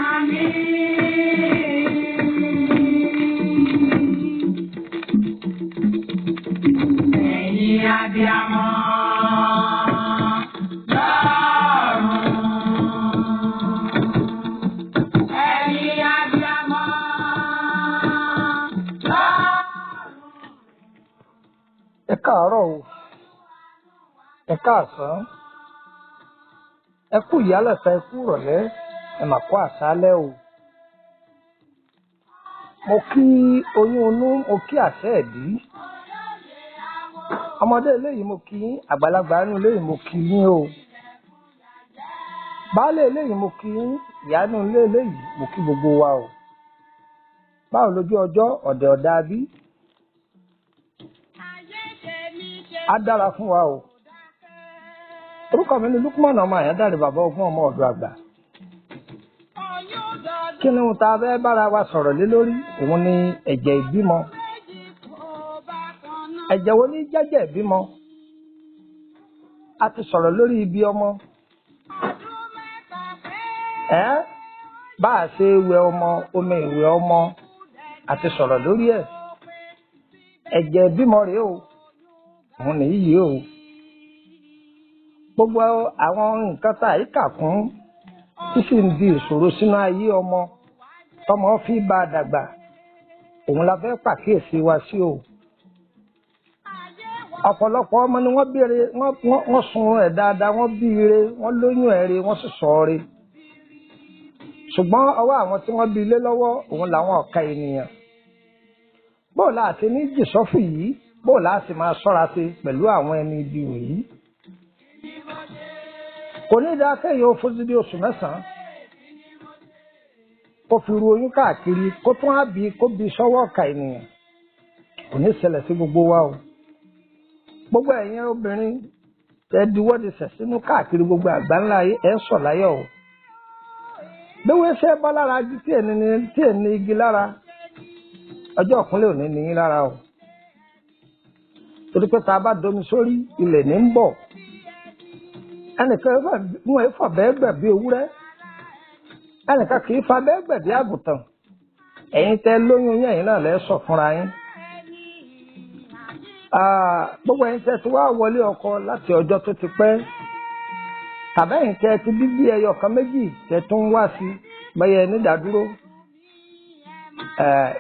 hàn mí. Ẹ̀yin abiyamọ lọ́run. Ẹ̀yin abiyamọ lọ́run. Ẹ káàárọ̀ o, ẹ káàsán, ẹ kú ìyálẹ̀ta, ẹ kú ìrọ̀lẹ́, ẹ mà kú àṣálẹ́ o. Mo kí oyún inú, mo kí àṣẹ ẹ̀dí. Ọmọdé eléyìí mo kí yín, àgbàlagbà inú eléyìí mo kí yín o. Baálé eléyìí mo kí yín, ìyá inú ilé eléyìí mo kí gbogbo wa o. Báwo lójú ọjọ́ ọ̀dẹ̀ ọ̀dà bí? Á dára fún wa o. Orúkọ mi ni Lukman ọmọ Àyándàrè, bàbá ogún ọmọ ọ̀dọ̀ àgbà. Kí ni ohun tá a fẹ́ bára wa sọ̀rọ̀ lé lórí? Òun ni ẹ̀jẹ̀ ìbímọ. Ẹ̀jẹ̀ wo ní jẹ́jẹ̀ ìbímọ? A ti sọ̀rọ̀ lórí ibi ọmọ. Ẹ́ bá a ṣe wẹ ọmọ, omi ìwẹ̀ ọmọ, a ti sọ̀rọ̀ lórí ẹ̀. Ẹ̀jẹ̀ ìbímọ rèé o, òun nìyí yìí o. Gbogbo àwọn nǹkan tá a yí kà kún tí sì ń di ìṣòro sínú ayé ọmọ tọmọ fi bá a dàgbà, òun la fẹ́ pàkíyèsí wa sí o. Ọ̀pọ̀lọpọ̀ ọmọ ni wọ́n béèrè, wọ́n sun ẹ̀ dáadáa, wọ́n bí ire, wọ́n lóyún ẹ̀ re, wọ́n sì sọ ọ́ re. Ṣùgbọ́n ọwọ́ àwọn tí wọ́n bí ilé lọ́wọ́ òun làwọn ọ̀ka ènìyàn. Bóò la àti ní jìsọ́fù yìí, bóò la sì máa ṣọ́ra sí pẹ̀lú àwọn ẹni ibi wọ̀nyí. Kò ní dáa kéèyàn ó fojú bí oṣù mẹ́sàn-án kó fi ru oyún káàkiri, kó tún á bí kó bí sọ́wọ́ ọ̀ka ènìyàn. Kò ní ṣẹlẹ̀ sí gbogbo wa o. Gbogbo ẹ̀yin obìnrin tẹ diwọ́ di sẹ̀ sínú káàkiri gbogbo àgbáńlá ayé, ẹ̀ sọ̀ láyọ̀ o. Bí wọ́n ṣe bọ́ lára igi tí èni ní tí èni igi lára, ọjọ́ ọ̀kúnlẹ̀ ò ní ní yín lára o. Torí pé tá a bá domi sórí, ilẹ̀ ní ń bọ̀. Ẹnìkan wọn fà bẹ́ẹ̀ gbẹ̀ bí ewúrẹ́, ẹnìkan kì í fa bẹ́ẹ̀ gbẹ̀ bí àgùntàn. Ẹ̀yin tẹ lóyún yín, ẹ̀yin náà lẹ́ sọ fúnra yín. Gbogbo ẹ̀yin tẹ ti wá wọlé ọkọ láti ọjọ́ tó ti pẹ́, tàbí ẹ̀yin tẹ ti bí bí ẹyọ kan méjì tẹ tún ń wá sí bẹ́yẹ nídàádúró,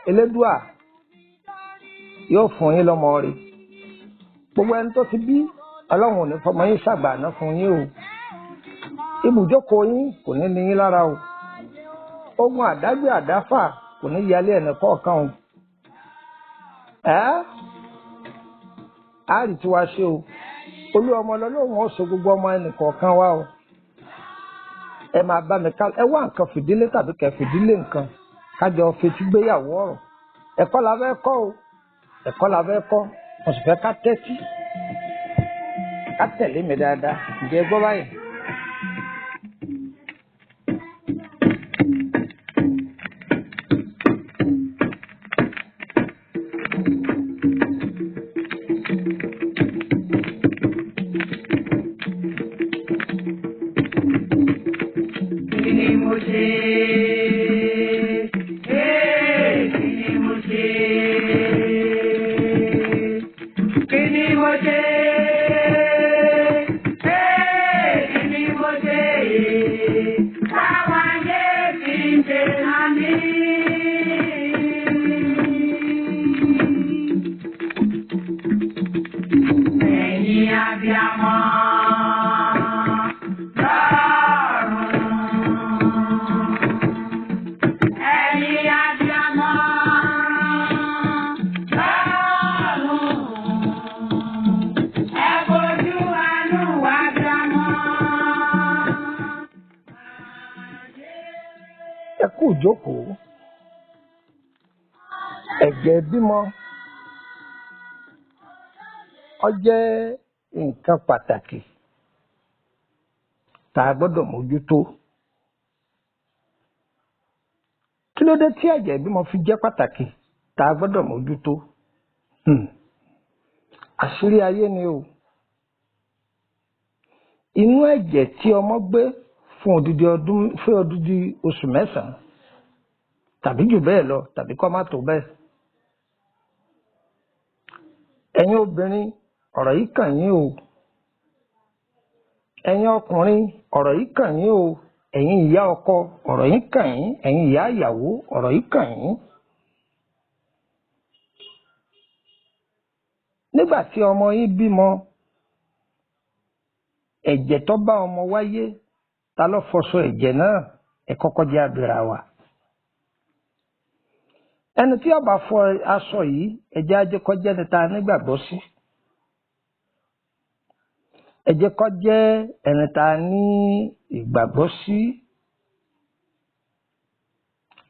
Elédùà yóò fún yín lọ́mọ rẹ̀. Gbogbo ẹni tó ti bí, Ọlọ́run ò ní fọmọ yín ṣàgbà àná fún yín o. Ibùjókòó yín kò ní ní yín lára o. Ogun àdágbé àdáfà kò ní yalé ẹnì kọ̀ọ̀kan o. Ẹ́ á rí tiwa ṣe o. Olú ọmọ lọ́lọ́run ó ṣe gbogbo ọmọ ẹnì kọ̀ọ̀kan wa o. Ẹ máa bá mi ká, ẹ wá nǹkan fìdílé tàbí kẹ fìdílé nǹkan kájọ fetí gbéyàwó ọ̀rọ̀. Ẹ̀kọ́ la fẹ́ kọ́ o, ẹ̀kọ́ la fẹ́ kọ́. Mo sì fẹ́ ká tẹ́tí, ká tẹ̀lé mi dáadáa. Ǹjẹ́ ẹ gbọ́ báyìí? Kí ni mo ṣe? Ee, kí ni mo ṣe? Kí ni mo ṣe? Ee, kí ni mo ṣe? Táwọn ayé fi ń ṣe hàn mí. Ẹ̀yin abiyamọ lọ́run. Ẹ̀yin abiyamọ lọ́run. Ẹ fojú àánú wá abiyamọ. Ẹ kú ìjókòó. Ẹ̀jẹ̀ bímọ ó jẹ́ nǹkan pàtàkì tá a gbọ́dọ̀ mójútó. Kí ló dé tí ẹ̀jẹ̀ ìbímọ fi jẹ́ pàtàkì tá a gbọ́dọ̀ mójútó? Àṣírí ayé ni o. Inú ẹ̀jẹ̀ tí ọmọ gbé fún odidi ọdún, fún odidi oṣù mẹ́sàn-án tàbí jù bẹ́ẹ̀ lọ, tàbí kó má tó bẹ́ẹ̀. Ẹ̀yin obìnrin, ọ̀rọ̀ yìí kàn yín o. Ẹ̀yin ọkùnrin, ọ̀rọ̀ yìí kàn yín o. Ẹ̀yin ìyá ọkọ, ọ̀rọ̀ yìí kàn yín. Ẹ̀yin ìyá ìyàwó, ọ̀rọ̀ yìí kàn yín. Nígbà tí ọmọ yín bímọ, ẹ̀jẹ̀ tó bá ọmọ wáyé, ta ló fọṣọ ẹ̀jẹ̀ náà? Ẹ kọ́kọ́ jẹ́ abìrà wa. Ẹni tí ó bá fọ aṣọ yìí, ẹ̀jẹ̀ á jẹ́ kó jẹ́ ẹni tá a nígbàgbọ́ sí. Ẹ jẹ́ kó jẹ́ ẹni tá a ní ìgbàgbọ́ sí.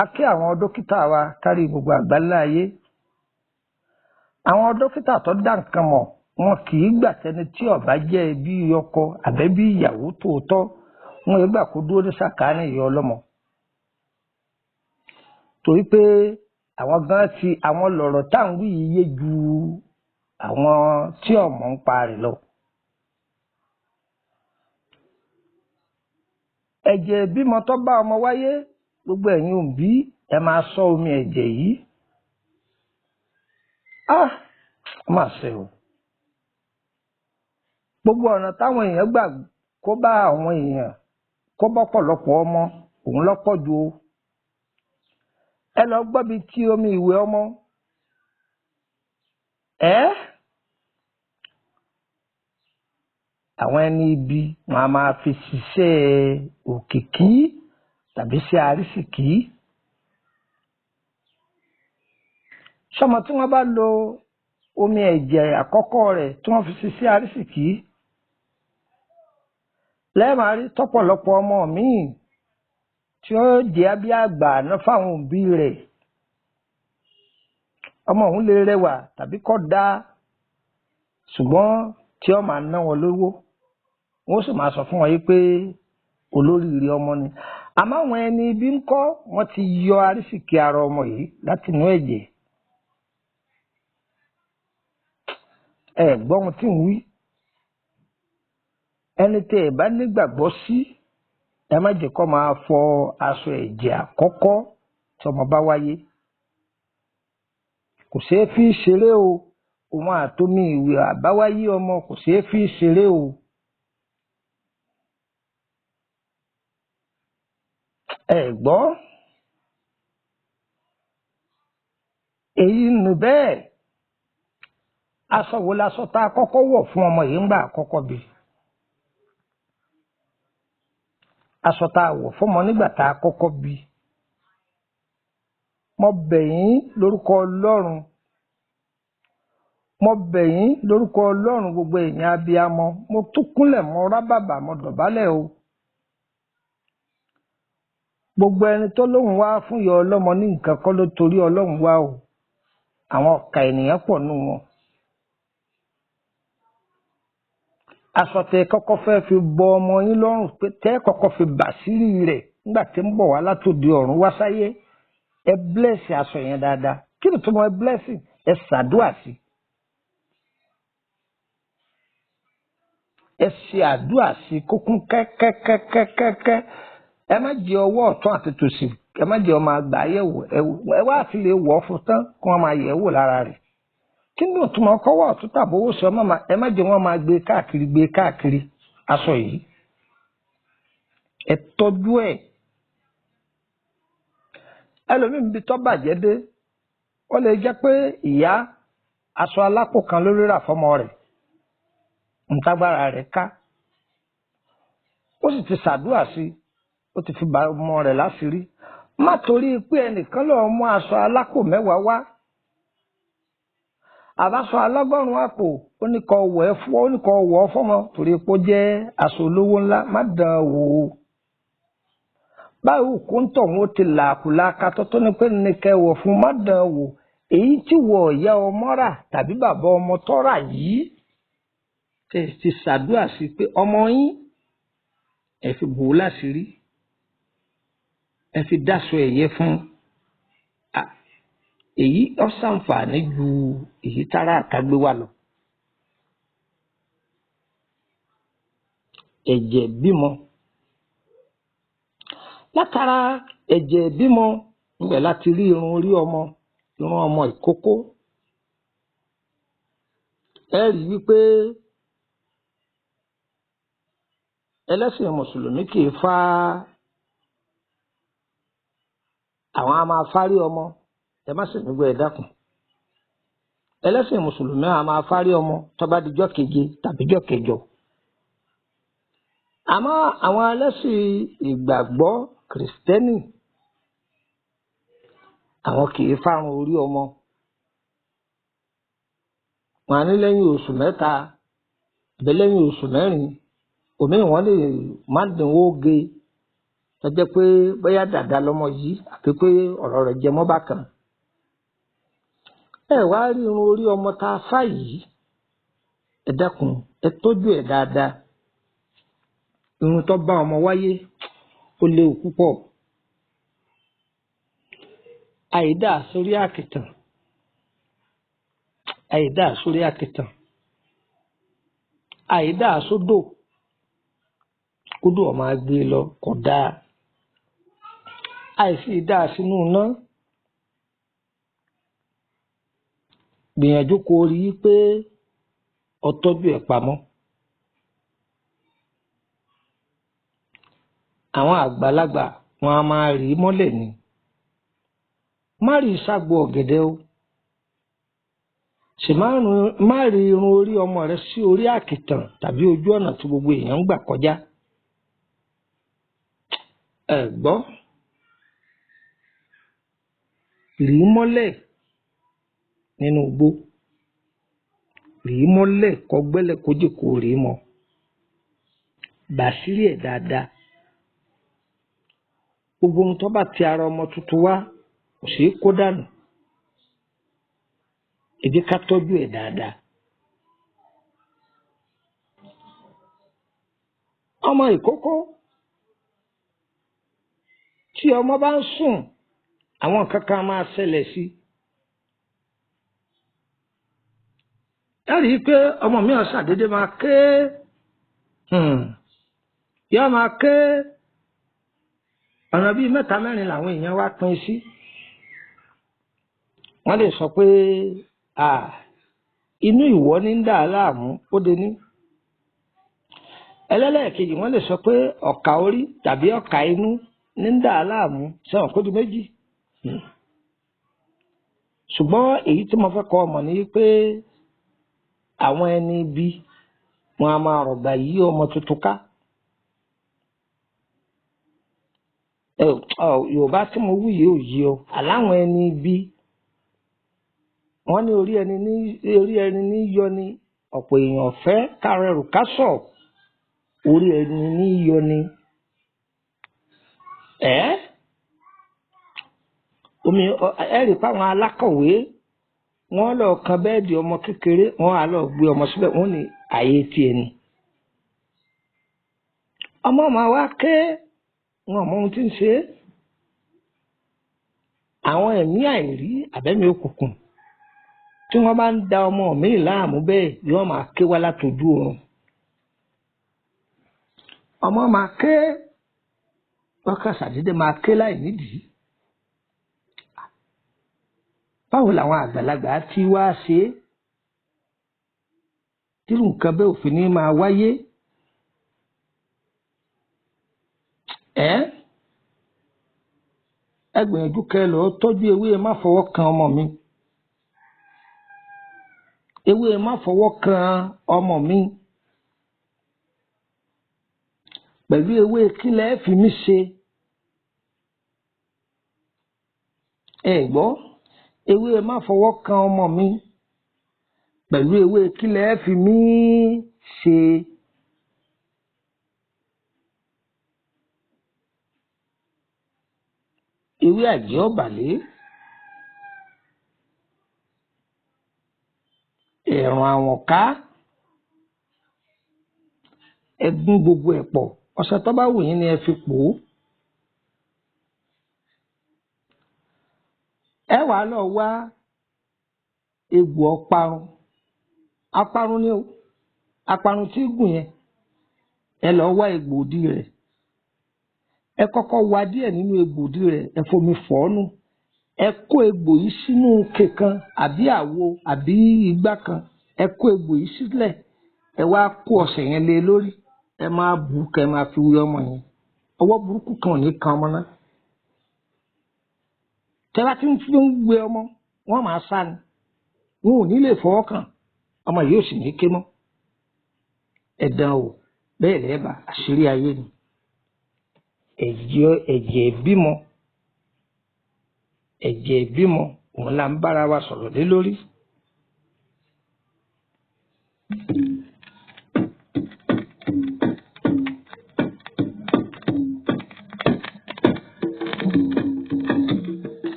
A kí àwọn dókítà wa kárí gbogbo àgbáńlá ayé. Àwọn dókítà tó dá nǹkan mọ̀, wọn kì í gbà tẹni tí ó bá jẹ́ ẹbí ọkọ àbẹ́bí ìyàwó tòótọ́, wọn yóò gbà kó dúró ní sàkáání ìyá ọlọ́mọ. Torí pé àwọn gan ti àwọn lọ̀rọ̀ tá à ń wí yìí yé ju àwọn tí ọmọ ń pa rẹ̀ lọ. Ẹ̀jẹ̀ ìbímọ tó bá ọmọ wáyé, gbogbo ẹ̀yin òbí ẹ máa ṣọ́ omi ẹ̀jẹ̀ yìí. Ah, ó mà ṣe o. Gbogbo ọ̀nà táwọn èèyàn gbà kó bá àwọn èèyàn kó bọ́pọ̀lọpọ̀ ọmọ òun lọ́pọ̀ ju o. Ẹ lọ gbọ́ bí tí omi ìwẹ̀ ọmọ. Ẹ́ àwọn ẹni ibi wọn a máa fi ṣiṣẹ́ òkìkí tàbí ṣe àrísìkí. Sọmọ tí wọ́n bá lo omi ẹ̀jẹ̀ àkọ́kọ́ rẹ̀ tí wọ́n fi ṣiṣẹ́ àrísìkí, lẹ́ẹ̀máa rí tọ́pọ̀lọpọ̀ ọmọ míì tí ó jẹ́ bí àgbà àná fáwọn òbí rẹ̀. Ọmọ òun lè rẹwà tàbí kó dáa, ṣùgbọ́n tí ó máa ná wọn lówó, wọ́n sì máa sọ fún wọn yìí pé olóríire ọmọ ni. Àmọ́ àwọn ẹni ibi ń kọ́, wọ́n ti yọ àrísìkí ara ọmọ yìí láti inú ẹ̀jẹ̀. Ẹ gbọ́ ohun tí ń wí. Ẹni tí ẹ bá nígbàgbọ́ sí, ẹ má jẹ́ kó máa fọ aṣọ ẹ̀jẹ̀ àkọ́kọ́ tí ọmọ bá wáyé. Kò ṣeé fi ṣeré o. Òun àtomi ìwẹ̀ àbáwáyé ọmọ kò ṣeé fi ṣeré o. Ẹ gbọ́. Èyí nù bẹ́ẹ̀. Aṣọ wo laṣọ tá a kọ́kọ́ wọ̀ fún ọmọ yìí ńgbà àkọ́kọ́ bí? Aṣọ tá a wọ̀ fọ́mọ nígbà tá a kọ́kọ́ bí. Mo bẹ̀ yín lórúkọ Ọlọ́run. Mo bẹ̀ yín lórúkọ Ọlọ́run gbogbo èèyàn abiyamọ. Mo tún kúnlẹ̀, mo rábàbà, mo dọ̀bálẹ̀ o. Gbogbo ẹni tó lóun wá fún ìyá ọlọ́mọ ní nǹkan kọ́ ló torí Ọlọ́run wá o. Àwọn ọ̀kà ènìyàn pọ̀ nù wọn. Aṣọ tẹ kọ́kọ́ fẹ́ fi bọ ọmọ yín lọ́rùn pé tẹ́ kọ́kọ́ fi bàṣírí rẹ̀ nígbà tí ń bọ̀ wá látòdì ọ̀run wá sáyé, ẹ blẹ́sì aṣọ yẹn dáadáa. Kí ni tó mọ ẹ blẹ́sì? Ẹ ṣàdúà sí. Ẹ ṣe àdúà sí kókún kẹ́kẹ́kẹ́kẹ́kẹ́. Ẹ má jẹ ọwọ́ ọ̀tún àti tòsì, ẹ má jẹ ọmọ àgbà yẹ̀wò. Ẹ wá fi lè wọ̀ ọ́ fún tán kí wọ́n máa yẹ̀ wò lára rẹ̀. Kí ni òtún kọ́wọ́ ọ̀tún tàbí owó sọ ọmọ, ẹ má jẹ́ wọ́n máa gbé káàkiri gbé káàkiri aṣọ yìí. Ẹ tọ́jú ẹ̀. Ẹlòmíín bí tọ́ bàjẹ́ dé, ó lè jẹ́ pé ìyá aṣọ alápò kan ló rírà fọ́mọ rẹ̀, ntágbára rẹ̀ ká. Ó sì ti ṣàdúrà sí i, ó ti fi ba ọmọ rẹ̀ láṣìírí. Má torí pé ẹnìkan lọ́ọ́ mú aṣọ alápò mẹ́wàá wá, àbáṣọ alágọ́rùn-ún àpò, ó ní kó wọ̀ ẹ́ fún, ó ní kó wọ̀ ọ́ fọ́mọ torí pé ó jẹ́ aṣọ olówó ńlá. Má dán an wò ó. Báwo kó ń tọ̀hún ó ti làákùlàaka tó tó ní pé ní kẹ́ wọ̀ fún, má dán an wò. Èyí tí wọ̀ ìyá ọmọ rà tàbí bàbá ọmọ tó rà yìí, tẹ̀ ti ṣàdúrà sí pé ọmọ yín ẹ fi bò ó láṣìírí, ẹ fi dáṣọ ẹ̀yẹ fún un. Èyí ó ṣàǹfààní ju èyí tára àtàgbé wà lọ. Ẹ̀jẹ̀ bímọ. Látara ẹ̀jẹ̀ ìbímọ ńbẹ̀ láti rí irun orí ọmọ, irun ọmọ ìkókó. Ẹ rí wípé ẹlẹ́sìn mùsùlùmí kì í fá, àwọn a máa fárí ọmọ. Ẹ má sì nígbà, ẹ dákun. Ẹlẹ́sìn mùsùlùmí a máa fárí ọmọ tó bá di jọ́ keje tàbí jọ́ kẹjọ. Àmọ́ àwọn ẹlẹ́sìn ìgbàgbọ́ kìrìsìtẹ́nì, àwọn kì í fárun orí ọmọ. Wọn á ní lẹ́yìn oṣù 3 àbí lẹ́yìn oṣù 4, òmíì wọn lè má dínwó ge, tó jẹ́ pé bóyá dàda lọmọ yìí àbí pé ọ̀rọ̀ rẹ̀ jẹ mọ́ bákan. Ẹ wá rí irun orí ọmọ tá a fá yìí, ẹ dákun, ẹ tọ́jú ẹ̀ dáadáa. Irun tó bá ọmọ wáyé ó léwu púpọ̀. Àìdá sórí àkìtàn, àìdá sórí àkìtàn, àìdá sódò, kódò ọmọ agbé lọ kò dáa. Àìsí ìdá sínú iná. Gbìyànjú kó rí i pé o tọ́jú ẹ̀ pamọ́. Àwọn àgbàlagbà wọn a máa rí i mọ́lẹ̀ ni. Má rí ságbo ọ̀gẹ̀dẹ̀ o. Sì má rí irun orí ọmọ rẹ sí orí àkìtàn tàbí ojú ọ̀nà tí gbogbo èèyàn ń gbà kọjá. Ẹ gbọ́, rí i mọ́lẹ̀ nínú igbó, rí i mọ́lẹ̀ kó gbẹ́lẹ̀ kó jẹ́ kó rí i mọ́. Bàṣírí ẹ̀ dáadáa. Gbogbo ohun tó bá ti ara ọmọ tuntun wá kò ṣeé kó dànù. Ẹ jẹ́ ká tọ́jú ẹ̀ dáadáa. Ọmọ ìkókó, tí ọmọ bá ń sùn, àwọn nǹkan kan máa ṣẹlẹ̀ sí i. Ẹ rí i pé ọmọ mi ò ṣàdédé máa ké, yóò máa ké. Ọ̀nà bíi 3 mẹ́rin làwọn èèyàn wá pín sí. Wọ́n lè sọ pé inú ìwọ ní ń dà á láàmú, ó de ní. Ẹlẹ́lẹ́ẹ̀kejì, wọ́n lè sọ pé ọ̀kà orí tàbí ọ̀kà inú ní ń dà á láàmú, sẹ́wọ̀n kó di méjì. Ṣùgbọ́n èyí tí mo fẹ́ kọ́ ọmọ ni pé àwọn ẹni ibi wọn a máa rọ̀gbà yí ọmọ tuntun ká. Yorùbá tí mo wí yìí ò yí o. Àláwọn ẹni ibi wọ́n ní orí ẹni ní yọ ni, ọ̀pọ̀ èèyàn fẹ́ kárẹ̀rù kásọ̀, orí ẹni ní yọ ni. Omi ẹ rí fáwọn alákọ̀wé, wọ́n lọ kan bẹ́ẹ̀dì ọmọ kékeré, wọ́n á lọ gbé ọmọ síbẹ̀, wọ́n ní ààyè tiẹ̀ ni. Ọmọ máa wá ké, wọn ò mọ ohun tí ń ṣe é. Àwọn ẹ̀mí àìrí àbẹ́mi òkùnkùn tí wọ́n bá ń da ọmọ mi láàmú bẹ́ẹ̀ yóò máa ké wá látọjú oorun. Ọmọ máa ké, wọ́n kà ṣàdédé máa ké láì nídìí. Báwo làwọn àgbàlagbà ti wá ṣe é tírú nǹkan bẹ́ẹ̀ òfin ní máa wáyé? Ẹ gbìyànjú kẹ́ lọ tọ́jú ewé má fọwọ́ kan ọmọ mi. Ewé má fọwọ́ kan ọmọ mi. Pẹ̀lú ewé kílẹ̀ fi mí ṣe. Ẹ gbọ́, ewé má fọwọ́ kan ọmọ mi. Pẹ̀lú ewé kílẹ̀ fi mí ṣe. Ewé àjẹ́ ọ̀bàlé. Ẹ̀rùn àwọ̀nká. Ẹ gún gbogbo ẹ̀ pọ̀. Ọṣẹ tó bá wù yín ni ẹ fi pò ó. Ẹ wàá lọ wá egbò ọparun. Aparun ni o. Aparun tí gùn yẹn. Ẹ lọ wá egbò òdì rẹ̀. Ẹ kọ́kọ́ wá díẹ̀ nínú egbòdì rẹ̀, ẹ fomi fọ̀ ọ́ nù. Ẹ kó egbò yìí sínú ike kan àbí àwo àbí igbá kan. Ẹ kó egbò yìí sílẹ̀, ẹ wá kó ọṣẹ yẹn lé lórí. Ẹ máa bù ú kẹ́ ẹ máa fi wé ọmọ yẹn. Ọwọ́ burúkú kan ò ní kan ọmọ náà. Tẹ́ bá ti ń fi ń wé ọmọ, wọ́n máa sá ni. Wọn ò ní lè fọwọ́ kàn. Ọmọ yìí ò sì ní ké mọ́. Ẹ̀dán o, bẹ́ẹ̀ lẹ́ẹ̀bà àṣírí ayé ni. Ẹ̀jẹ̀ ìbímọ, ẹ̀jẹ̀ ìbímọ, òun là ń bára wa sọ̀rọ̀ lé lórí.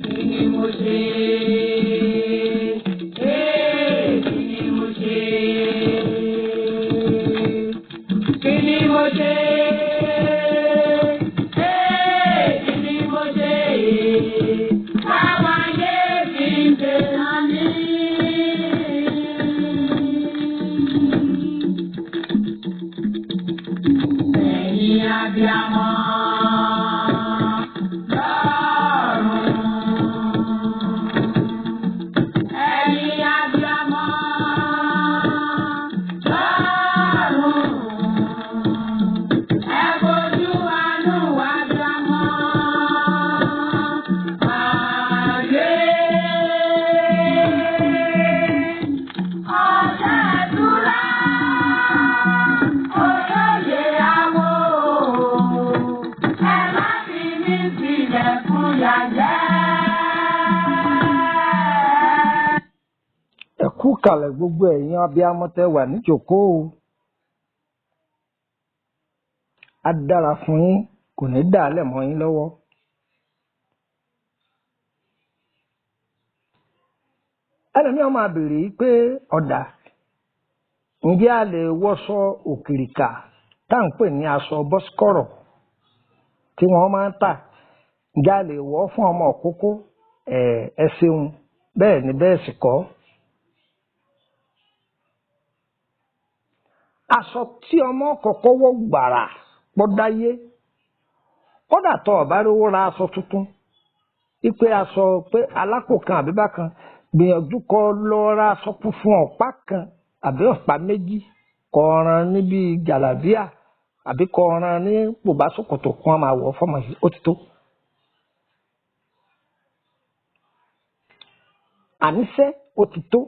Kí ni mo ṣe? Ee, kí ni mo ṣe? Kí ni mo ṣe? Ee, kí ni mo ṣe? Táwọn ayé fi ń dènà mí. Ẹ̀yin abiyamọ lọ́run. Ẹ̀yin abiyamọ lọ́run. Ẹ fojú àánú abiyamọ ayé. Ọ̀sẹ̀ ìtura, olóye àwọ̀, ẹ má fi mí sílẹ̀ fún yàjẹ́. Ẹ kú kàlẹ̀ gbogbo ẹ̀yin abiyamọ tẹ́ wà níjókòó o. Á dára fún yín, kò ní dàálẹ̀ mọ́ yín lọ́wọ́. Ẹlòmíràn máa béèrè yìí pé ọ̀dà, ǹjẹ́ a lè wọṣọ òkìrìkà tá à ń pè ní aṣọ bọ́síkọ̀rọ̀ tí wọ́n máa ń tà? Ǹjẹ́ a lè wọ̀ ọ́ fún ọmọ òkókó? Ẹ ṣeun, bẹ́ẹ̀ ni bẹ́ẹ̀ sì kọ́. Aṣọ tí ọmọ kọ́kọ́ wọ̀ gbàrà pọ́dáyé, kódà tó o bá rówó ra aṣọ tuntun, wípé aṣọ pé alákò kan àbí bákan, gbìyànjú kó lọ ra aṣọ funfun ọ̀pá kan àbí ọ̀pá méjì, kó rán níbi jàlábíà àbí kó rán ní bùbá ṣòkòtò kó máa wọ̀ fọ́mọ yìí, ó ti tó. Àníṣe ó ti tó.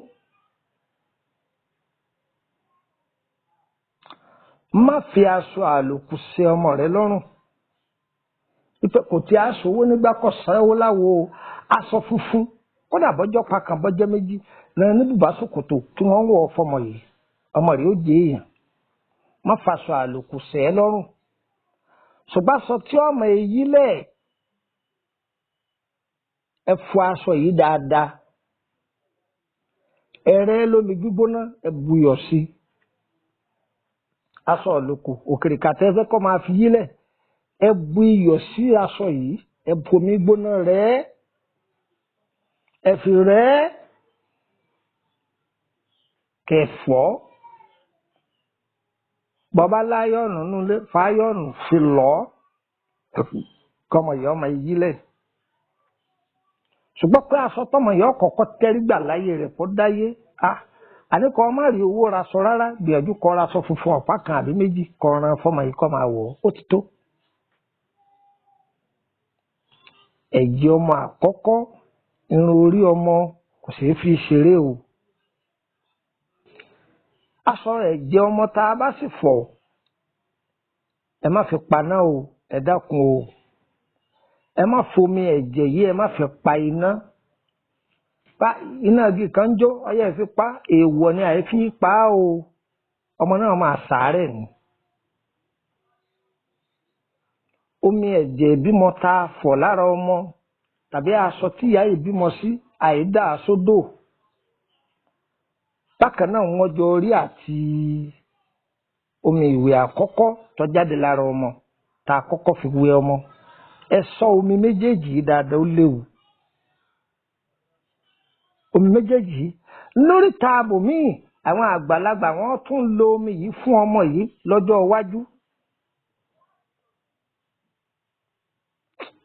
Má fi aṣọ àlòkù ṣe ọmọ rẹ lọ́rùn. Ìpè kò tí aṣọ owó nígbà kò sanwó láwo o. Aṣọ funfun kódà bọ́jọ́ pa kan bọ́jọ́ méjì lẹ́nu ní bùbá ṣòkòtò kí wọ́n wọ̀ fọmọ yìí, ọmọ rẹ̀ ó jẹ́ èèyàn. Má faṣọ àlòkù ṣe é lọ́rùn. Ṣùgbọ́n aṣọ tí ọmọ èyí lẹ̀, ẹ fọ aṣọ yìí dáadáa. Ẹ rẹ́ lómi gbígbóná, ẹ buyọ̀ sí i. Aṣọ àlòkù òkèrèkà tẹ́ fẹ́ kọ́ máa fi yílẹ̀, ẹ bu iyọ̀ sí aṣọ yìí, ẹ bu omi gbóná rẹ́, ẹ fi rẹ́ kẹfọ́. Bọ́bá láyọ̀nù nulẹ̀, fáyọ̀nù fi lọ́ kọ́mọ yìí ọmọ yìí lẹ̀. Ṣùgbọ́n pé aṣọ tọmọ yìí ọkọ̀ọ̀kọ́ tẹ́rí gbà láyé rẹ̀ kó dáyé, àní kọ́ má rí owó raṣọ rárá, gbìyànjú kó raṣọ funfun ọ̀pá kan àbí méjì kó ran fọmọ yìí kó máa wọ̀ ọ́, ó ti tó. Ẹ̀jẹ̀ ọmọ àkọ́kọ́, irun orí ọmọ kò ṣeé fi ṣeré o. Aṣọ ẹ̀jẹ̀ ọmọ tá a bá sì fọ̀, ẹ má fi paná o, ẹ dákun o. Ẹ má fomi ẹ̀jẹ̀ yìí, ẹ má fi pa iná. Pa iná igi kan ń jó, ọyẹ́ ẹ fi pa, èèwọ̀ ni àyè fi pa á o. Ọmọ náà máa sàárẹ̀ ni. Omi ẹ̀jẹ̀ ìbímọ tá a fọ̀ lára ọmọ tàbí aṣọ tí ìyá yìí bímọ sí, àìdá sódò. Bákan náà wọ́n jọ orí àti omi ìwẹ̀ àkọ́kọ́ tó jáde lára ọmọ tá a kọ́kọ́ fi wẹ ọmọ. Ẹ ṣọ́ omi méjèèjì yìí dáadáa, ó léwu. Omi méjèèjì yìí lórí taabò míì, Àwọn àgbàlagbà wọ́n tún lo omi yìí fún ọmọ yìí lọ́jọ́ iwájú.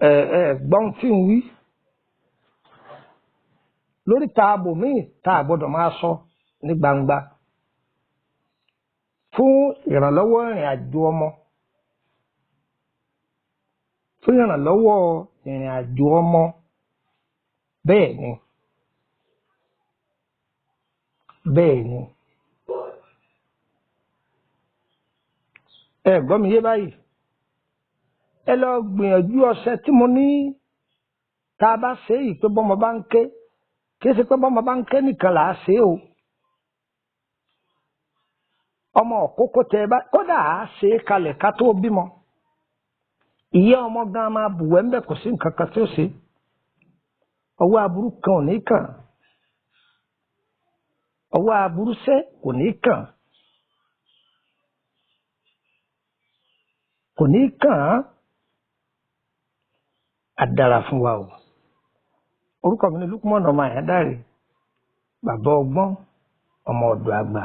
Ẹ ẹ gbọ́n tí ń wí lórí taabo míì tá a gbọ́dọ̀ máa sọ ní gbangba fún ìrànlọ́wọ́ ìrìn àjò ọmọ, fún ìrànlọ́wọ́ ìrìn àjò ọmọ. Bẹ́ẹ̀ ni, bẹ́ẹ̀ ni. Ẹ gbọ́ mi yé báyìí. Ẹ lọ gbìyànjú ọṣẹ tí mo ní tá a bá ṣe é yìí pé bọ́mọ bá ń ké, kì í ṣe pé bọ́mọ bá ń ké nìkan là á ṣe é o. Ọmọ òkókó tẹ ẹ bá kódà á ṣe é kalẹ̀ ká tó bímọ. Ìyá ọmọ gan máa bùwẹ́ ń bẹ̀, kò sí nǹkan kan tí ó ṣe. Ọwọ́ aburú kan ò ní kàn. Ọwọ́ aburú sẹ́ kò ní kàn. Kò ní kàn án. Àdàrà fún wa o. Orúkọ mi ni Lukman ọmọ Àyándárè, bàbá ọgbọ́n, ọmọ ọ̀dọ̀ àgbà.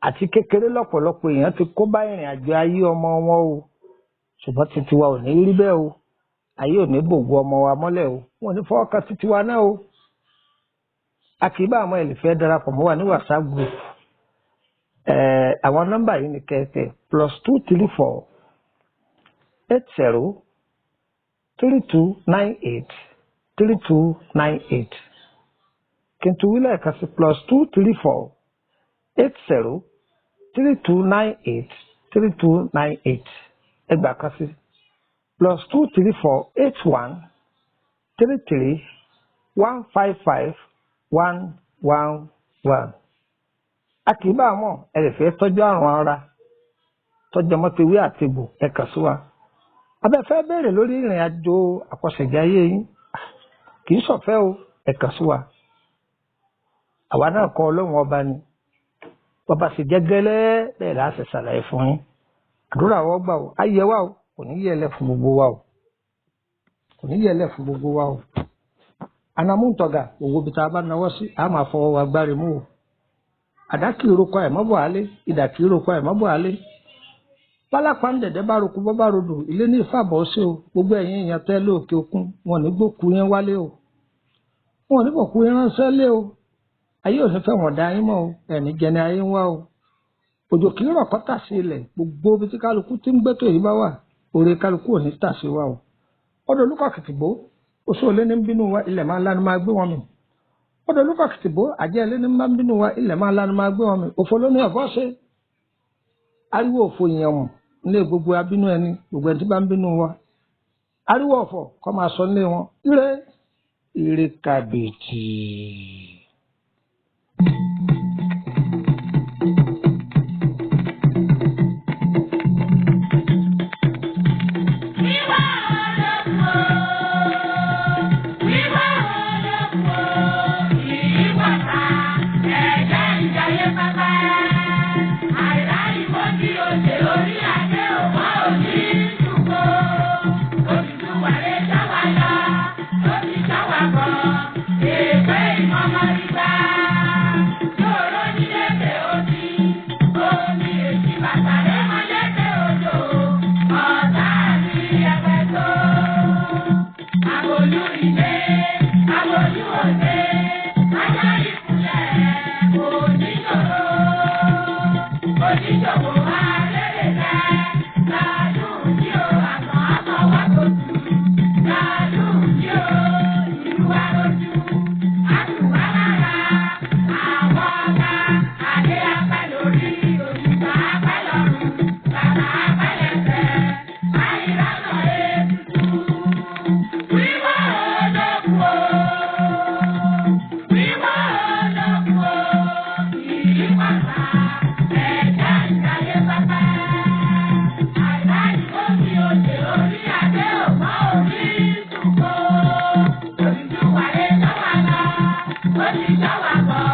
Àti kékeré lọ́pọ̀lọpọ̀ èèyàn ti kó bá ìrìn àjò ayé ọmọ wọn o. Ṣùgbọ́n títí wa ò ní rí bẹ́ẹ̀ o. Ayé ò ní bògo ọmọ wa mọ́lẹ̀ o. Wọn ò ní fọwọ́ kan títí wa náà o. A kì í bá àwọn ẹlẹ́fẹ́ darapọ̀ mọ́ wa ní WhatsApp group. Àwọn nọ́mbà yìí ni kẹ̀kẹ́ +234 80 3298 3298. Kí n tún wí lẹ́ẹ̀kan sí +234 80 3298 3298. Ẹgbàá kan sí +234 81 33 155 111. A kì í bá àwọn ẹ lè fẹ́ tọ́jú àrùn ara tọ́jú ọmọ tewé àtegbò, ẹ kàn sí wa. Abẹ́fẹ́ béèrè lórí ìrìn àjò àkọsẹ̀jáyé yín, kì í ṣọ̀fẹ́ o, ẹ kàn sí wa. Àwa náà kọ́ Ọlọ́run ọba ni. Bàbá sì jẹ́ gẹ́lẹ́ bẹ́ẹ̀ láti ṣàlàyé fún yín. Àdúrà wọ́n gbà o, ayé wa o, kò ní yẹlẹ̀ fún gbogbo wa o. Kò ní yẹlẹ̀ fún gbogbo wa o. Anamúntọ̀gà gbogbo ibi tá a bá nawọ́ sí, a máa fọwọ́ wa gbárí mú o. Àdá kì í roko àìmọ́bọ̀ alé, idà kì í roko àìmọ́bọ̀ alé. Pálápàá ń dẹ̀dẹ̀ bá roko bọ́ bá rodò, ilé ní ìfàbọ̀ sí o. Gbogbo ẹ̀yin èèyàn tẹ́ lóòkè òkun, wọn ò ní gbókú yẹn wálé o. Wọn ò ní bòkú yẹn ránṣẹ́ lé o. Ayé ò ní fẹ́ wọ̀n dá yín mọ́ o, ẹ̀ní jẹni ayé ń wá o. Òjò kì í rọ̀ kọ́ tà sí ilẹ̀, gbogbo ibi tí kálukú ti ń gbẹ́tò yìí bá wà, oore kálukú ò ní tà sí wa o. Ọ̀dọ̀ Olúkọ̀kìtìgbó, oṣó olé ní ń bínú wa, ilẹ̀ máa lanu máa gbé wọn mì. Ọ̀dọ̀ Olúkọ̀kìtìgbó, àjẹ́ ilé ní máa ń bínú wa, ilẹ̀ máa lanu máa gbé wọn mì. Òfò ló ní ọ̀fọ́ ṣe. Ariwo òfò yẹn mọ̀ nílé gbogbo abínú ẹni, gbogbo ẹni tí bá ń bínú wa. Ariwo ọ̀fọ̀ kọ́ máa sọ nílé wọn. Ire, ire kàbìtì. Wíwá olóko, wíwá olóko, ìyíwàta, ẹ̀jẹ̀ ìjayé pápá. Àìrá ìwọ tí o ṣe orí adé òwá òní ṣùgbọ́. Odùduwà lè ṣá wa lọ, ó ti ṣá wa bọ̀. Èpè ìmọ̀mọ́ ìgbà. Yóò ní lébè òdì, omi èsì bàtà rẹ̀ mọ́ lébè odò. Ọ̀tá mi ẹgbẹ́ tó. Àbòlú ilé, àbòlú òde, ajá ìkúlẹ̀ oníṣòro. Oníṣòwò arére rẹ̀, ládùn tí o àgbọ̀n àtọwọ́ tó tù. Ládùn tí o ìlú wa lójú. Àtùwá lára, àwọn ọ̀gá, adé apẹ́ lórí, òṣùpá apẹ́ lọ́rùn, bàbá apẹ́ lẹ́sẹ̀, àìrànà ètùtù. Wíwá olóko, wíwá olóko, ìyípadà, ẹ̀dá ìdáyé pápá. Àìrá ìwọ́sí òde orí adé òmá orí ìsúnkó. Odùduwà lè dá wa lọ, ó ti dá wa bọ̀.